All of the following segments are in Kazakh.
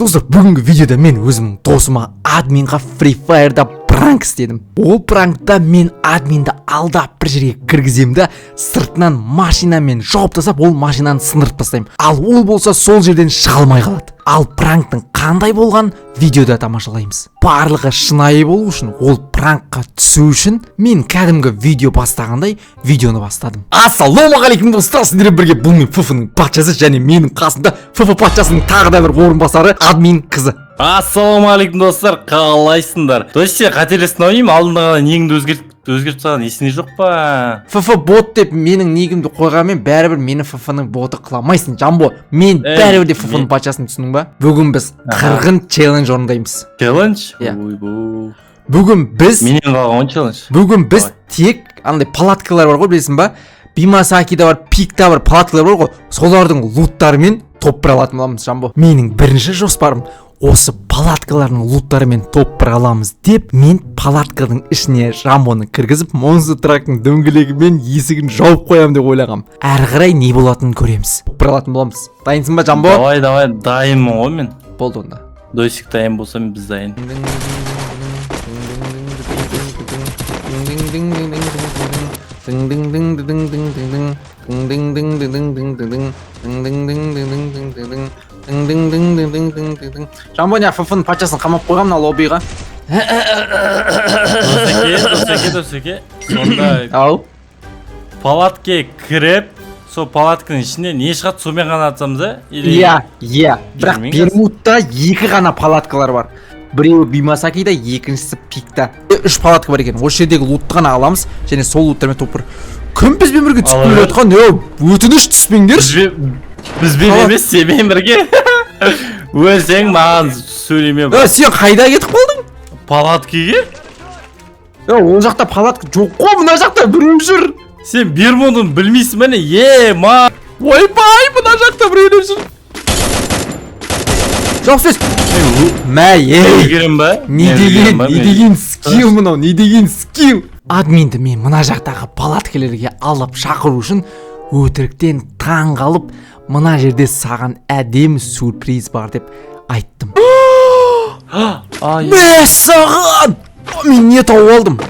Достар, бүгінгі видеода мен өзімнің досыма, админға, Free Fire'да пранк істедім. Ол пранкта мен админді алдап бір жерге кіргіземін да, сыртынан машинамен жауып тастап, ол машинаны сындырып тастаймын. Ал ол болса сол жерден шыға алмай қалады. Ал пранктың қандай болғанын видеода тамашалаймыз. Барлығы шынайы болу үшін, ол пранкқа түсу үшін мен кәдімгі видео бастағандай видеоны бастадым. Ассалаумағалейкум, достар! Сіздермен бірге бұл мен, ФФ-ның патшасы, және менің қасымда ФФ патшасының тағы да бір орынбасары, админ қызы. Ассалаумағалейкум, достар, қалайсыңдар? То есть сен қателестің ау деймін, алдында ғана нигіңді өзгертіп тастаған, есіңде жоқ па? ФФ бот деп менің нигімді қойғанмен, бәрібір мені ФФ-ның боты қыла алмайсың, Жамбо. Мен Ей, бәрібір де ФФ-ның патшасын, түсіндің ба? Бүгін біз қырғын челлендж орындаймыз. Челлендж? Иә. Ойбу. Бүгін біз Менен қалған ғой челлендж. Бүгін біз Давай. тек андай палаткалар бар ғой, білесің ба, Бимасакида бар, Пикта бар палаткалар бар ғой, солардың луттарымен топ бір алатын боламыз, Жамбо. Менің бірінші жоспарым осы палаткалардың луттарымен топ бір аламыз деп, мен палатканың ішіне Жамбоны кіргізіп, монстр трактың дөңгелегімен есігін жауып қоямын деп ойлағам. Әрі қарай не болатынын көреміз. Топ бір алатын боламыз. Дайынсың ба, Жамбо? Давай, давай, дайынмын ғой мен. Болды онда. Досик дайын болса, біз дайын. Жамбо, не, ФФ-ның патшасын қамап қойғам мына лоббиға. Досеке, досеке, досеке, сонда Ау. палаткаға кіріп, сол палатканың ішінде не шығады, сонымен ғана атсамыз, а? Или Иә, бірақ Жүрмеймін. Бермудта екі ғана палаткалар бар: біреуі Бимасакида, екіншісі Пикта. Үш палатка бар екен. Осы жердегі лутты ғана аламыз және сол луттармен топ бір. Кім бізбен бірге түсіп Ала келе бер. жатқан? Е, өтініш, түспеңдерші. Бізбен Ала. емес, сенімен бірге. Өлсең, маған сөйлеме. Е, сен қайда кетіп қалдың? Палаткаге. Е, ол жақта палатка жоқ қой, мына жақта біреу жүр. Сен Бермудын білмейсің ба, не? Е ма? Ойбай, мына жақта біреулер жүр. Жоқ, сөз мә, ей. Үлгерем ба? Не Мен деген үлгерем ба? не деген скилл мынау, не деген скилл! Админді мен мына жақтағы палаткалерге алып шақыру үшін өтіріктен таң қалып, мына жерде саған әдемі сюрприз бар деп айттым. Ай. Мәссаған, мен не тауып алдым,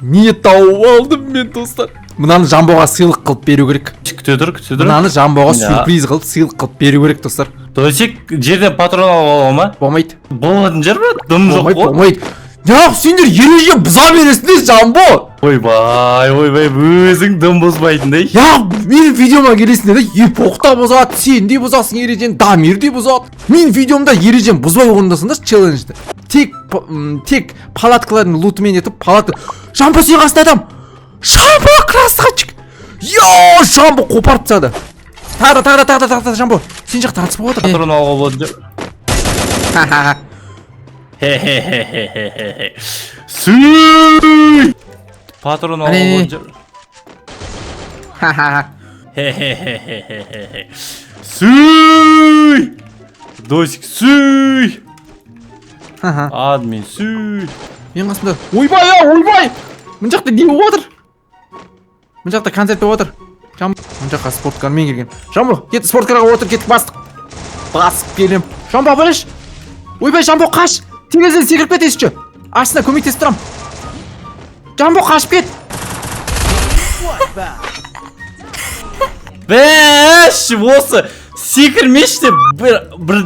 не тауып алдым мен? Достар, мынаны Жамбоға сыйлық қылып беру керек. Күте тұр, күте тұр. Мынаны Жамбоға Иә. сюрприз қылып, сыйлық қылып беру керек, достар. Досик, жерден патрон алып ала ма? Болмайды. Болатын жер ба? Дым жоқ Болмайды. қой. Болмайды. Неғып сендер ереже бұза бересіңдер, Жамбо? Ойбай, ойбай, өзің дым бұзбайтындай. Я, менің видеома келесіңдер да, Епох та бұзады, сен де бұзасың ережені, Дамир де бұзады. Менің видеомда ережені бұзбай орындасаңдаршы челленджді. Тек палаткалардың лутымен етіп палатка. Жамбо, сен қасында адам! Жамбо, красавчик! Йо, Жамбо қопарып тастады. Тағы да, тағы да, тағы да, тағы да, Жамбо, сен жақта атыс болып жатыр. Патрон алуға болатын жер. Ха-ха-ха. Хе-хе-хе-хе-хе. Сүй! Патрон алуға Әне, болатын жер. Ха-ха-ха. Хе-хе-хе-хе-хе. Сүй! Досик, сүй! Ха-ха. Админ, сүй! Менің қасымда. Ойбай, а, ойбай! Мына жақта не болып жатыр? Мына жақта концерт болып жатыр. Жамбо, мына жаққа спорткармен келген. Жамбо, кет, спорткарға отыр, кеттік, бастық. Басып келем. Жамбо, абайлашы. Ойбай, Жамбо, қаш! Терезеден секіріп кет ещё. Астына көмектесіп тұрам. Жамбо, қашып кет. Бәш, осы секірмеші деп бір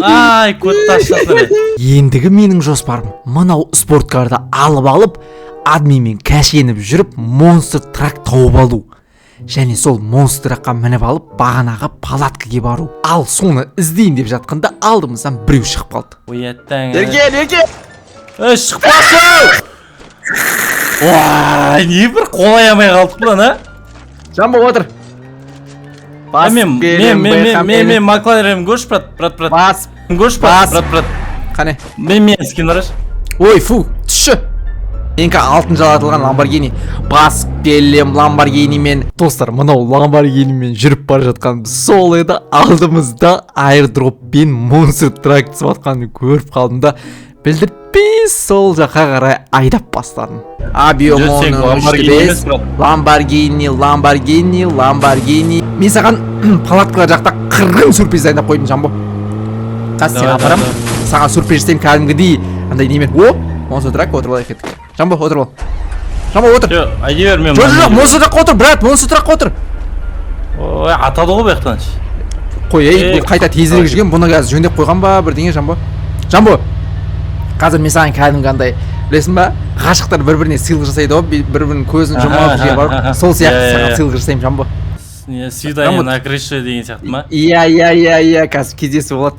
ай, көтті ашасың. Ендігі менің жоспарым мынау спорткарды алып, админмен кәшеніп жүріп, монстр трак тауып алу және сол монстр тракқа мініп алып, бағанағы палаткаге бару. Ал соны іздейін деп жатқанда алдымыздан біреу шығып қалды. Ояттан. Ерке, Ерке! Ей, шықпашы! Уай, не бір қолай алмай қалдық бұдан, а? Жамбо, отыр. А, мен Макларен көрші, брат, брат, брат. Бас. Көрші, брат, Бас. брат, брат. Қане? Мен скин қарашы. Ой, фу, түсші. Менікі алтын жалатылған Ламборгини. Басып келем Ламборгинимен. Достар, мынау Ламборгинимен жүріп бара жатқан сол еді, алдымызда аирдроппен монстр трак түсіп жатқанын көріп қалдым да, білдіртпей сол жаққа қарай айдап бастадым. Жоқ, сен Ламборгини емес, брат. Ламборгини, Ламборгини, Ламборгини. Мен саған палаткалар жақта қырғын сюрприз дайындап қойдым, Жамбо. Қазір сені Давай, апарамын, давай. саған сюрприз жасаймын кәдімгідей андай немен. О, монстр трак, отырып алайық, кеттік. Жамбо, отырып ал. Жамбо, отыр. Жоқ, айдай бер, мен Жоқ, жоқ, монстр тракқа отыр, брат, монстр тракқа отыр. Ой, атады ғой бұл жақтан. Қой, ей. Ей, Бұл қайта тезірек жүрген, бұны қазір жөндеп қойған ба бірдеңе. Жамбо, Жамбо, қазір мен саған кәдімгі андай, білесің ба, ғашықтар бір біріне сыйлық жасайды ғой, бір бірінің көзін жұмып, жерге барып, сол сияқты Иә, иә, саған иә. сыйлық жасаймын, Жамбо. Не, свидание Жамбо. на крыше деген сияқты ма? Иә, қазір кездесу болады.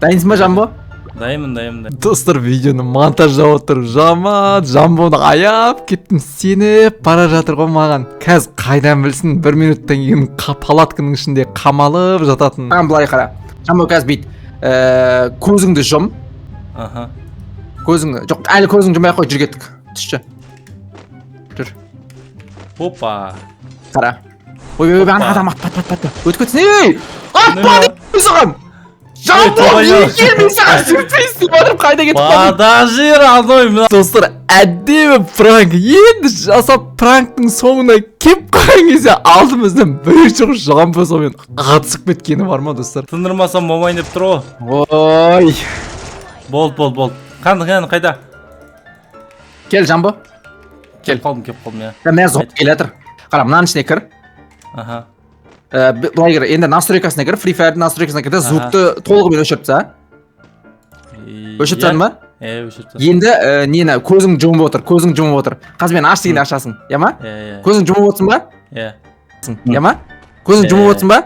Дайынсың ба, Жамбо? Дайынмын, дайынмын, дайын. Достар, видеоны монтаждап отырып, жаман Жамбоны аяп кеттім. Сеніп бара жатыр ғой маған. Қазір қайдан білсін, бір минуттан кейін палатканың ішінде қамалып жататын. Маған былай қара, Жамбо, қазір бүйт, көзіңді жұм. Аха. Көзіңді, жоқ, әлі көзіңді жұмай ақ қой. Жүр, кеттік, түсші, жүр. Опа. Қара, ой, ой, ой, ана Опа. адам, атпа, атпа, атпа, өтіп кетсін. Ей, атпа деймін саған, Жамбо. Ой, Неге мен саған сюрприз деп жатырмын, қайда кетіп қалдың? Подожди, родной, мына. Достар, әдемі пранк енді жасап, пранктың соңына кеп қалған кезде алдымыздан бір жоқ, Жамбо сонымен атысып кеткені бар ма, достар? Тындырмасам болмайын деп тұр ғой. Ой. Болды, болды, болды. Қанды, қанды, қайда? Кел, Жамбо. Кел. Келіп қалдым, келіп қалдым, иә. Мә, зомби келе жатыр. Қара, мынаның ішіне кір. Аха. Былай кір енді, настройкасына кір, Free Fire'дың настройкасына кір де, звукты толығымен өшіріп таста. Өшіріп тастадың ба? Иә, өшіріп тастадым. Енді нені, көзің жұмып отыр, көзің жұмып отыр. Қазір мен аш дегенде ашасың, иә ма? Иә. Көзің жұмып отырсың ба? Иә. Иә ма? Көзің жұмып Иә. отырсың ба?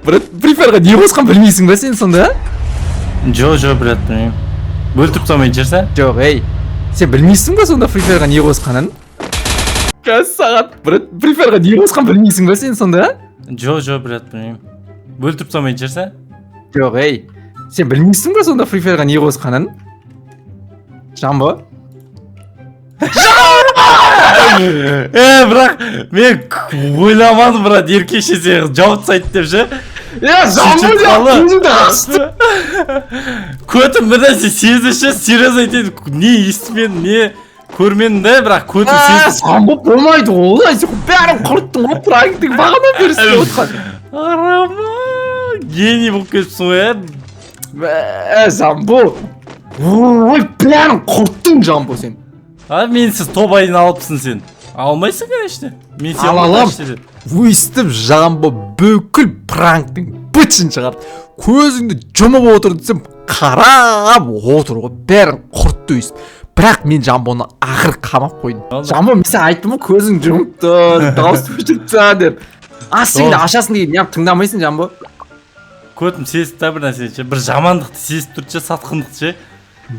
Брат, Free Fire'ға не қосқан білмейсің ба сен сонда? Жоқ, жоқ, брат, білмеймін. Өлтіріп тастамайтын шығарсың? Жоқ, ей, сен білмейсің ба сонда Free Fire'ға не қосқанын? Қазір сағат, брат, Free Fire'ға не қосқан білмейсің ба сен сонда? Жоқ, жоқ, брат, білмеймін. Өлтіріп тастамайтын шығарсың? Жоқ, ей, сен білмейсің ба сонда Free Fire'ға не қосқанын, Жамбо? Е, бірақ мен ойламадым, брат, еркекше сені жауып тастайды деп ше. Е, Жамбо, Сөйтіп қалды. көзіңді ашты. Көтім бір нәрсе сезді ше, серьезно айтайын, не естімедім, не көрмедім да, бірақ көтім сезді. Жамбо, болмайды ғой олай, сен бәрін құрттың ғой пранктің, бағанадан бері істеп отқан. Арама, гений болып кетіпсің ғой, иә. Мә, Жамбо, ой, бәрін құрттың, Жамбо, сен. А менсіз топ айын алыпсың сен. Алмайсың, конечно. Мен сені Ала алам. алмаймын. Өйстіп Жамбо бүкіл пранктың бытшын шығарды. Көзіңді жұмып отыр десем, қарап отыр ғой, бәрін құртты өйстіп. Бірақ мен Жамбоны ақыры қамап қойдым. Алды. Жамбо, мен саған айттым ғой, көзің жұмып тұр, дауыс өшіріп таста деп. Аш дегенде ашасың деген, неғып тыңдамайсың, Жамбо? Көтім сезді да бір нәрсені ше, бір жамандықты сезіп тұрды ше, сатқындықты ше.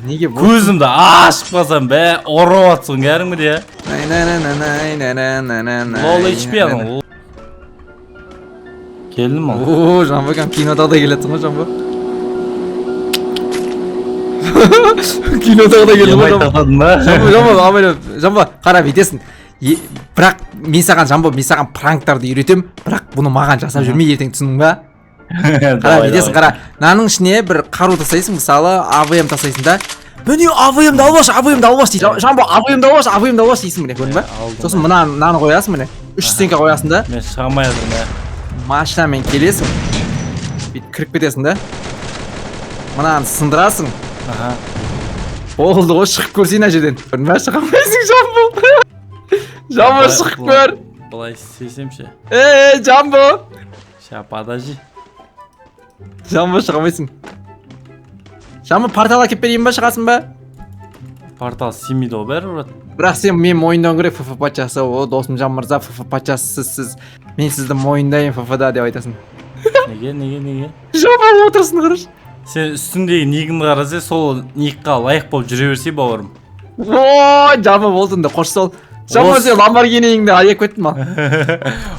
Неге бұл? Көзімді ашып қалсам, бә, ұрып жатсың кәдімгідей, иә. Лол HP анау. Келдім ал. О, Жамбо, кәдімгі кинодағыдай келатсың ғой, Жамбо. Кинодағыдай келдің ғой, Жамбо. Айтадың ба? Жамбо, Жамбо, абайлап, Жамбо, қара, бүйтесің. Бірақ мен саған, Жамбо, мен саған пранктарды үйретемін, бірақ бұны маған жасап жүрме ертең, түсіндің ба? Қара, бүйтесің, қара, мынаның ішіне бір қару тастайсың, мысалы, АВМ тастайсың да, міне, АВМ-ді алып алшы, АВМ-ді алып алшы дейді. Жамбо, АВМ-ді алып алшы, АВМ-ді алып алшы дейсің, міне, көрдің ба? Алдым. Сосын мынаны қоясың, міне, үш стенка қоясың да, Мен шыға алмай жатырмын, иә. машинамен келесің, бүйтіп кіріп кетесің да, мынаны сындырасың. Аха. Болды ғой, шығып көрсей мына жерден. Көрдің ба, шыға алмайсың, Жамбо. Жамбо, шығып көр. Былай істесем ше? Ей, Жамбо. Ща, подожди. Жамбо, шыға алмайсың. Жамбо, портал әкеліп берейін ба, шығасың ба? Портал істемейді ғой бәрі, брат. Бірақ сен мен мойындауың керек, ФФ патшасы, о, Досымжан мырза, ФФ патшасы сіз, мен сізді мойындаймын ФФ-да деп айтасың. Неге, неге, неге? Жамбо, отырсын, қарашы. Сен үстіңдегі нигіңді қараса, сол никқа лайық болып жүре берсей, бауырым. Ой, Жамбо, болды енді, қош сол. Жамбо, сен Ламборгиниіңді аяп кеттің ма?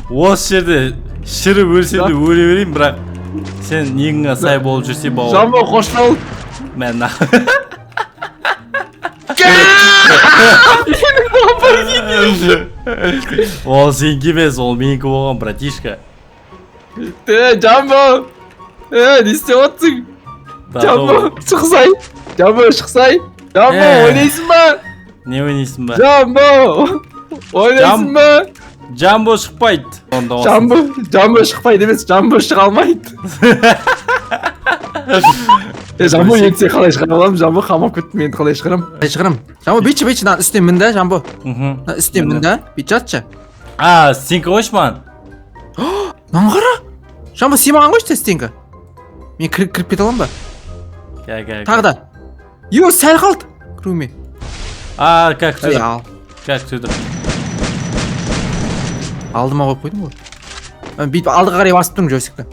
Осы жерде шіріп өлсем де өле берейін, бірақ сен нигіңе сай болып жүрсей, бауырым. Жамбо, қош бол. Мә, на. Менің Ламборгини. Ол сенікі емес, ол менікі болған, братишка. Е, Жамбо. Е, не істеп отырсың? Жамбо, шықсай. Жамбо, шықсай. Жамбо, ойнайсың ба? Не ойнайсың ба? Жамбо, ойнайсың ба? Жамбо шықпайды. Онда. Жамбо, Жамбо шықпайды емес, Жамбо шыға алмайды. Е, Жамбо, енді сен қалай шығара аламын? Жамбо, қамап кеттім, енді қалай шығарамын? Қалай шығарамын? Жамбо, бүйтші, бүйтші, мына үстіне мін да, Жамбо. Мына үстіне мін да, бүйтіп жатшы. А, стенка қойшы маған. Мынаны қара. Жамбо, сен маған қойшы стенка. Мен кіріп кете аламын ба? Кә, кә. Тағы да. Йо, сәл қалды. Кіруіме. А, как Ей, түсір. ал. Как түсір. Алдыма қойып қойдым ғой. Мен бүйтіп алдыға қарай басып тұрмын джойстикті.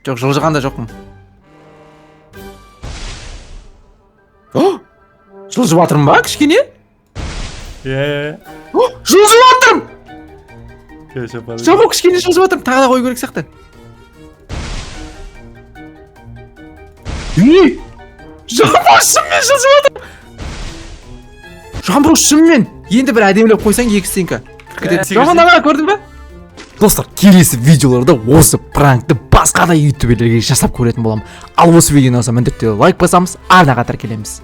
Жоқ, жылжыған да жоқпын. О! Жылжып жатырмын ба кішкене? Е. О, жылжып жатырмын! Кә, шапалы. Жамбо, кішкене жылжып жатырмын. Тағы да қою керек сияқты. Ей! Жамбо, шынымен жылжып жатырмын! Жамбо, шынымен! Енді бір әдемілеп қойсаң, екі стенка. Кіріп кетеді. Ә, Жамбо, мына көрдің ба? Достар, келесі видеоларда осы пранкты басқа да ютуберлерге жасап көретін боламын. Ал осы видео ұнаса, міндетті түрде лайк басамыз, арнаға тіркелеміз.